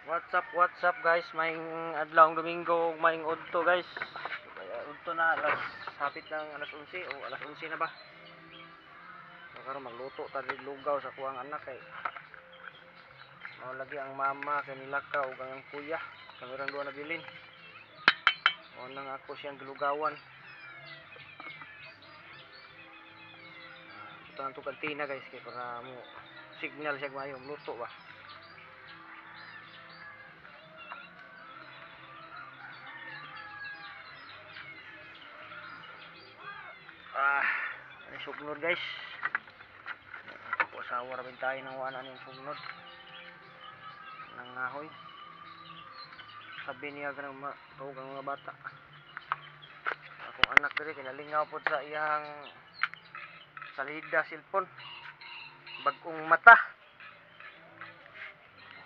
What's up guys? Maayong adlaw Domingo ug maayong udto, guys. Kaya udto na, alas hapit ng alas 11 o alas 11 na ba? So karon magluto ta og lugaw sa kuang anak kay mao lagi ang mama kay nilakaw ug ang kuya. Kami rang duha nabilin. Mao nang ako siyang gilugawan. Butang to kantina, guys, kay para mo signal siya maayo luto ba. Ah, ano sugnod, guys? Ako asawa ra tayo nang wala niyang sugnod. Nang ngahoy. Sabi niya kanang tawag ang mga bata. Akong anak diri kay nalingaw pod sa iyang salida cellphone. Bag-ong mata.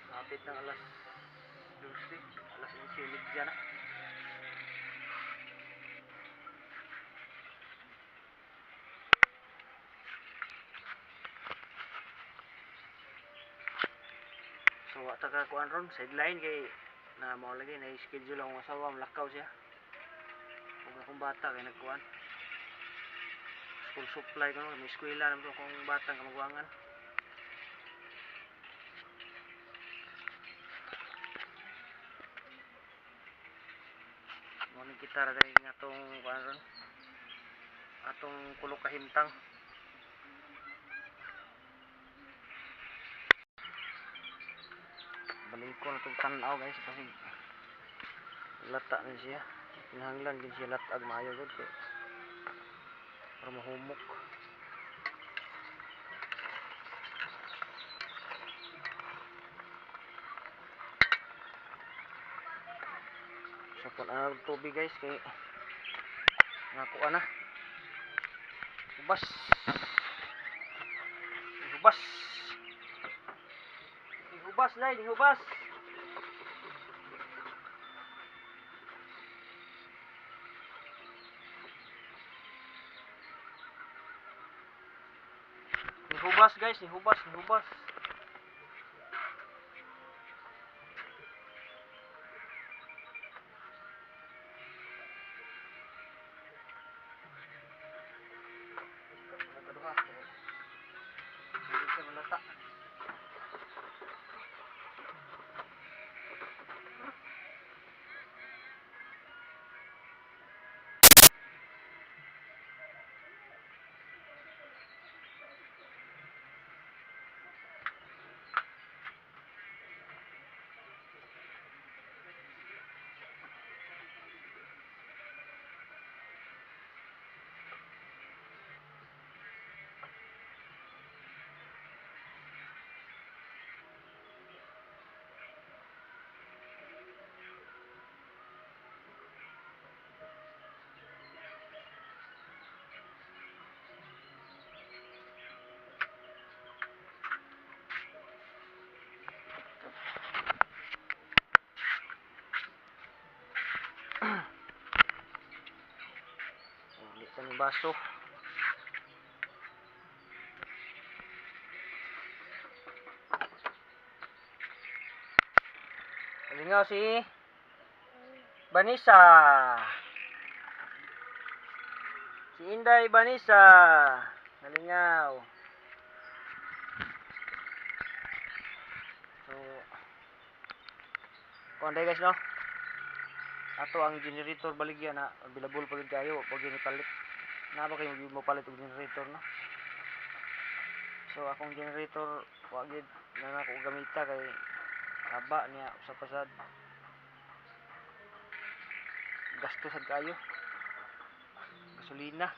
Kapit ng alas 12, alas 11:30 na. So wa ta ka kuan ron, sideline kay na mao lagi na schedule akong asawa, malakaw siya. Ug akong bata kay nagkuan. School supply kuno, may eskwela naman to akong batang kamagwangan. Mao ni kita ra diri nga atong kuan ron. Atong kulok kahimtang. Baliko na itong tanaw, guys, kasi lata na siya. Kinahanglan din siya latag maayo gud kay para mahumok. So kung ano tubig, guys, kay nakuha na. Hubas. Hubas. Hubas dai, hubas. Hubas, guys, hubas, hubas. Hindi siya malata. Hindi pa ni baso. Lingaw si Vanessa. Si Inday Vanessa. Nalingaw. So, kuan guys, no? Ato ang generator baligya na available pa gid kayo pag palit. Na ba kayo mo palit og generator, no? So akong generator wa gid na nako gamita kay haba niya sa pasad. Gasto sad kayo. Gasolina.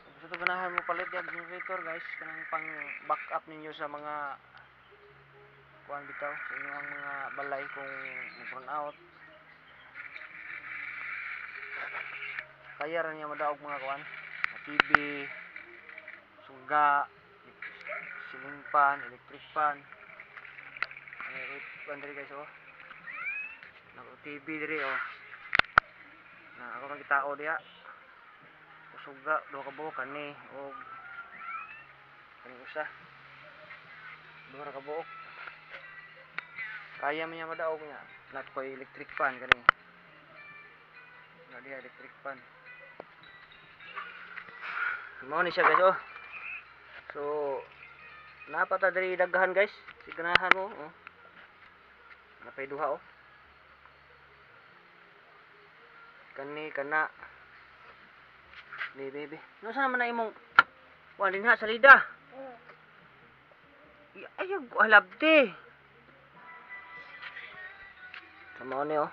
Kung gusto to ganahan mo palit yung generator, guys, kanang pang backup ninyo sa mga kuan bitaw sa inyong mga balay kung mag-run out. Kaya ra niya madaog mga kuan, TV, suga, ceiling fan, electric fan. Ano kuan diri, guys, oh. Nako TV diri, oh. Na ako nang gitao diha. Suga duha ka buok kani og kani usa. Duha ra ka buok. Kaya man niya madaog niya. Not ko electric fan kani. Na diha electric fan. Mao ni siya guys oh. So napata diri daghan guys. Siganahan mo oh. Napay duha oh. Kani kana. Ni baby. No sa naman na imong kuan dinha salida. Ay, halabti. Sa mao ni oh.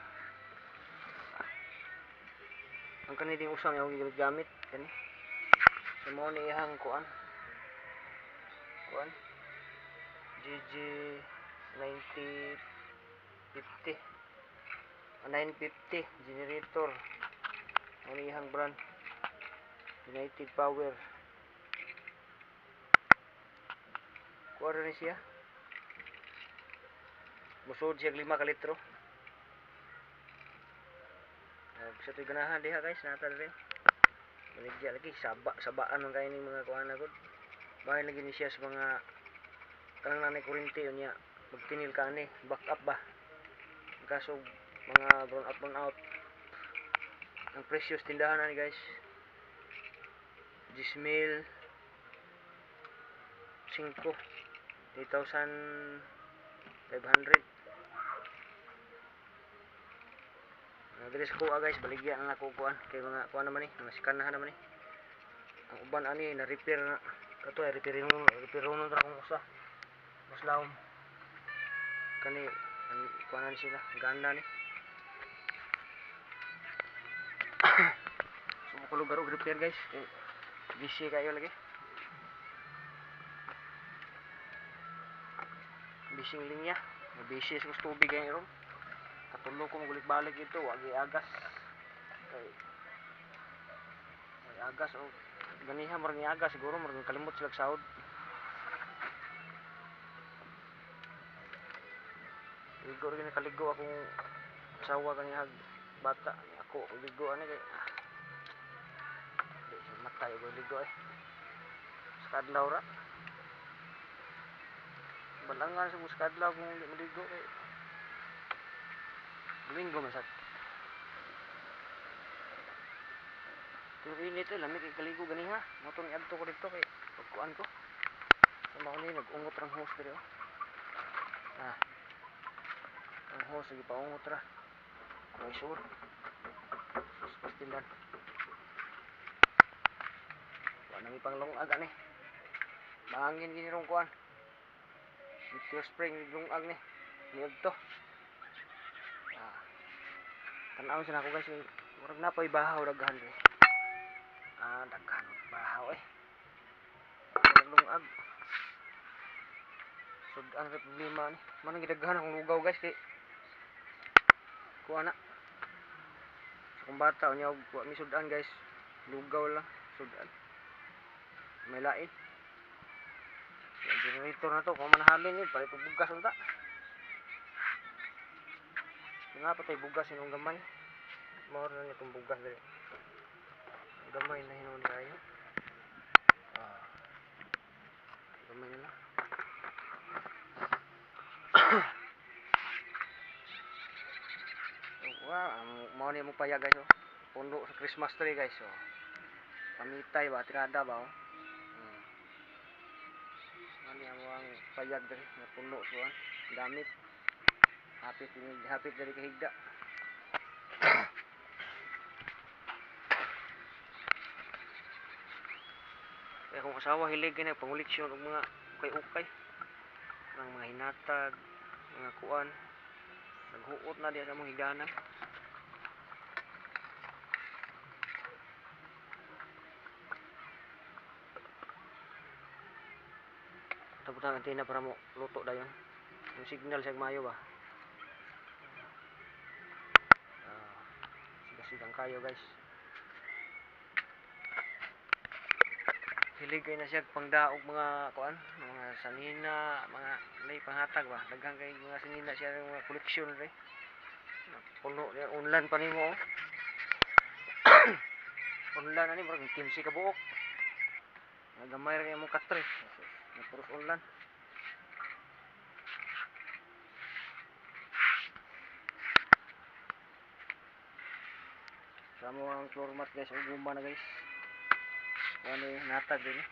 Ang kani ding usang yung gigamit kani. Sa mao ni ihang kuan. Kuan. GG 9050. 950 generator. Mao ni ihang brand. United Power. Kuha ni siya. Musod siya 5 ka litro. Sa to'y ganahan diha guys, nata rin. Maligya lagi, sabaan man kayo ning mga kuha na gud. Bahay lagi ni siya sa mga kanang nanay kuryente yun niya. Magtinil ka ani, back up ba? Kaso mga brown up, brown out. Ang presyo sa tindahan ani guys, 10,000 5, 8,500. Diri sa kuha guys, baligya na nako kuan kay mga kuan naman ni, mga sikanahan naman ni. Ang uban ani na repair na kato ay repair repair ra kung usa. Mas lawom. Kani ang kuan ni sila, ganda ni. So ko lugar og repair guys, kay busy kayo lagi. Busy linya, busy sa tubig ay ron. Katulo ko magulik-balik ito, wagi agas. Kay wagi agas o ganiha murag ni agas siguro murag kalimot sila sahod. Ligo rin nakaligo akong asawa kanihag bata ako ligo ani kay di siya matay og ligo eh. Sa kadlaw ra. Balangan sa sa kadlaw kung di maligo kay Domingo man sa. Pero init eh, lamig kay kaligo ganiha. Motong iadto ko dito kay pagkuan ko. Sa mao ni nag-ungot rang hose diri oh. Ah. Ang hose gipaungot ra. May sur. Sus pastildan. Wa na mi panglungag ani. Mahangin gini rong kuan. Meteor spring lungag ni. Niadto. Ah. Tan-aw sa nako guys, murag na po'y bahaw daghan guys. Ah, daghan bahaw eh. Lungag. Sud-an ra problema ni. Manang gidaghan akong lugaw guys kay kuha na. Sa kong bata unya og wa mi sud-an guys. Lugaw lang sud-an. May lain. Generator na to, kung manahalin yun, palit og bugas unta. Nga pa tay bugas inong gamay. Mao ra ni itong bugas diri. Gamay na hinuon kayo. Ah. Gamay na lang. Wow, mao ni mo payag guys oh. Puno sa Christmas tree guys oh. Pamitay ba tirada ba oh. Mao ni ang payag diri nga puno sa gamit. Hapit ini, hapit diri kahigda. Kaya kung asawa hilig kay panguliksyon og mga ukay-ukay, ng mga hinatag, mga kuan, naghuot na diha sa among higdanan. Tapos ang antenna para mo luto dayon. Yung signal siya mayo ba? Siga-sigang kayo guys. Hilig kay na siya pangdaog mga kuan, mga sanina, mga lay panghatag ba. Daghan kay mga sanina siya mga koleksyon re. Puno niya unlan pa nimo. Oh. Unlan ani murag 15 ka buok. Nagamay ra kay imong katre. Puros unlan. Sa mo ang floor mat guys, og guma na guys. Ano yung natag din eh.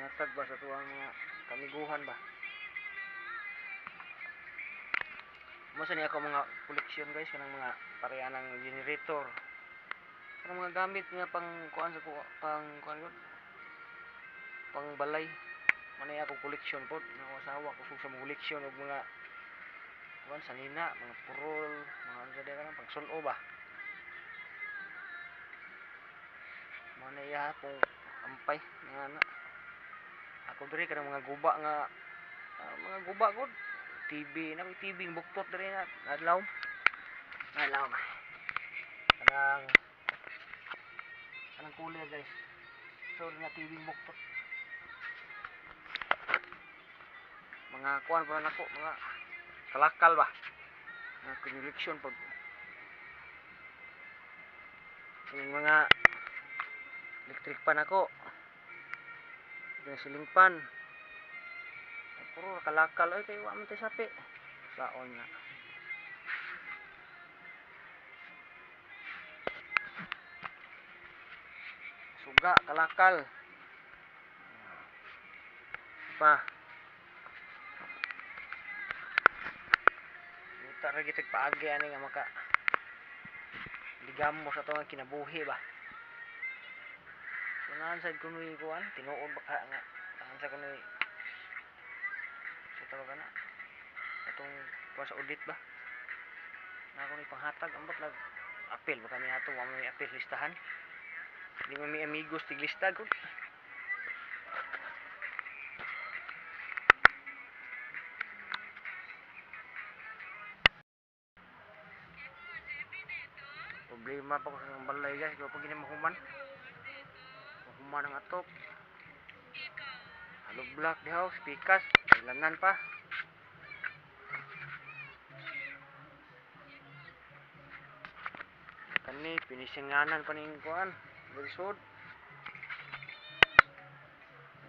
Natag ba sa tuwang kamiguhan ba? Masa niya ako mga koleksyon guys, kanang mga pareha ng generator. Kanang mga gamit nga pang kuan sa pang kuan yun? Pang balay. Manay ako koleksyon pod, nga asawa ko sa mga koleksyon og mga kuan sanina, mga purol, mga ano sa kanang pagsulo ba. Manay pong ampay nga na. Ako diri kanang mga guba nga mga guba gud. TV na TV buktot diri na adlaw. Adlaw. Kanang kanang cooler guys. So nga TV buktot. Mga kuan pa nako, mga kalakal ba. Mga koleksyon pag yung mga electric pan ako. Yung siling pan. Puro kalakal oy kay wa man tay sapi. Saon nga. Suga kalakal. Pa. Buta ra gitag paagi ani nga maka ligamo sa atong kinabuhi ba. So naan sad kunoy kuan tinuod ba ka nga naan sa kunoy sa tawag na atong kuan sa audit ba. Na kunoy panghatag ambot lag apil ba kami ato wa may apil listahan. Di man mi amigos tiglista gud. Problema pa ko sa balay guys, kaya pag mahuman. Mahuman ang atop. Hollow block the house, pikas, kailanan pa. Kani pinisinganan pa ning kuan, lisod.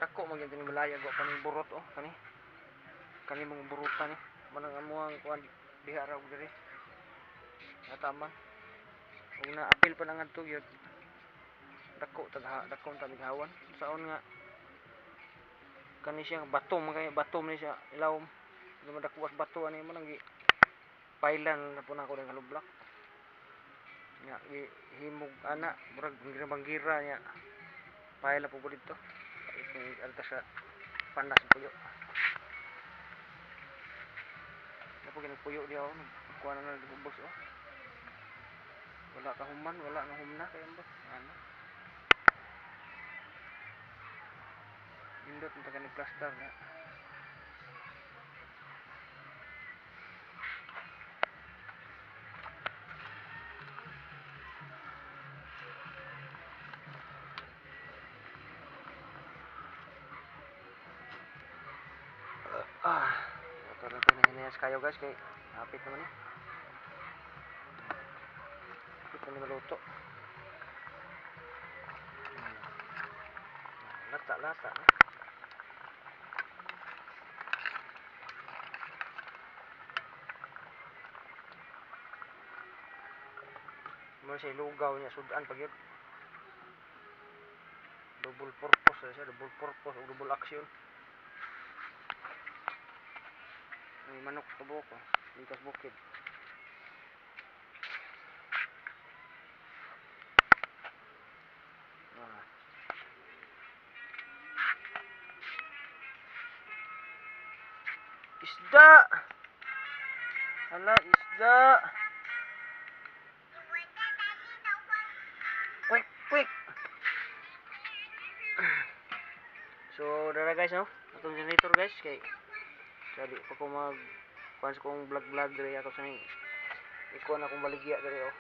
Dako man gyud ning balay, wa pa ning burot oh kani. Kani mong burutan ni. Manang amuang kuan diha ra og diri. Natama. Ug na apil pa na ngadto gyud. Dako tagha, dako ang tamighawan. Saon nga kani siya bato man kay bato man siya ilawom. Di man dako bato ani mo nang gi pailan na po na ako ng hollow block. Nga himog ana murag banggira niya. Paila po ko dito. Itong alta sa panas puyo. Napo gini puyo diha oh. Kuha na na ubos oh. Wala ka human, wala na humna kay ambot. Ano? Indot ang taga ni plaster na. Ito lang pinahinayas kayo guys kay hapit naman eh. Hapit na ni maluto. Lata-lata na. Mo siya lugaw niya sudan pag yun. Double purpose siya, double purpose o double action. May manok sa buko, dito sa bukid. Isda! Hala, isda! Quick, quick! So, dara guys, no? Atong generator guys, kay sabi pa ko mag kuan sa kong vlog diri ako sa ning ikuan akong baligya diri oh.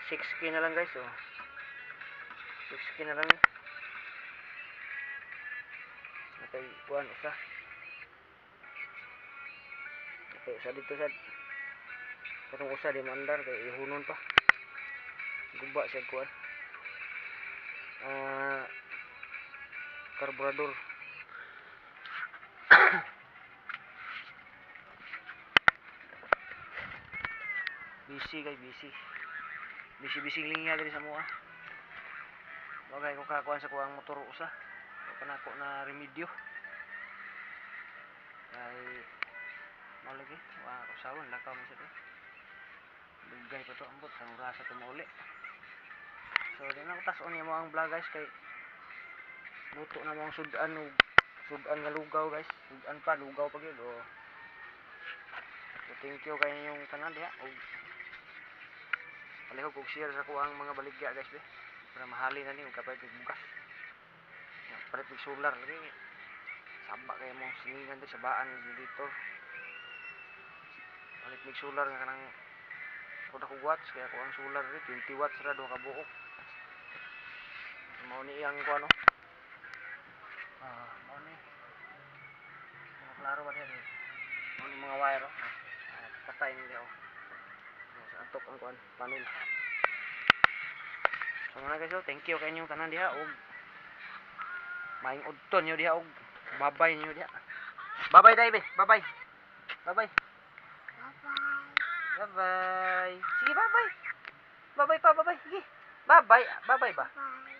6K na lang guys oh. 6K na lang eh. Natay kuan usa. Natay usa dito sad. Katong usa di maandar kay ihunon pa. Guba siya kuan. Karburador. Busy guys, busy. Busy busy linya diri sa mua. Bagay ko kakuan sa kuang motor usa. Wa pa nako na remedyo. Kay mao lagi, wa usawan lakaw man sa to. Dugay pa to, ambot sa orasa to mauli. So di na ko tas-on niya mo ang vlog, guys, kay luto na mo ang sudan og sudan nga lugaw, guys. Sudan pa, lugaw pa gyud, oh. So thank you kay inyong tanan diha og palihog og share sa kuang mga baligya, guys, be. Para mahali na ni og kapalit og bugas. Ya, palit og solar lagi. Saba kay mo siningan diri sa baan dito. Palit mig solar nga kanang kuda ko watts kaya ko ang solar diri 20 watts ra duha ka buok. Mao ni iyang kuan, no. Ah, mao ni. Mga klaro ba diha? Mao ni mga wire, oh. Ah, patay ni diha, oh. Sa atok ang kuan panel. So mga guys, oh, thank you kay inyong tanan diha og maayong udto niyo diha og babay niyo diha. Babay dai be, babay. Babay. Bye-bye. Bye-bye. Sige, bye-bye. Bye-bye pa, bye-bye. Sige. Bye-bye. Bye-bye ba? Bye.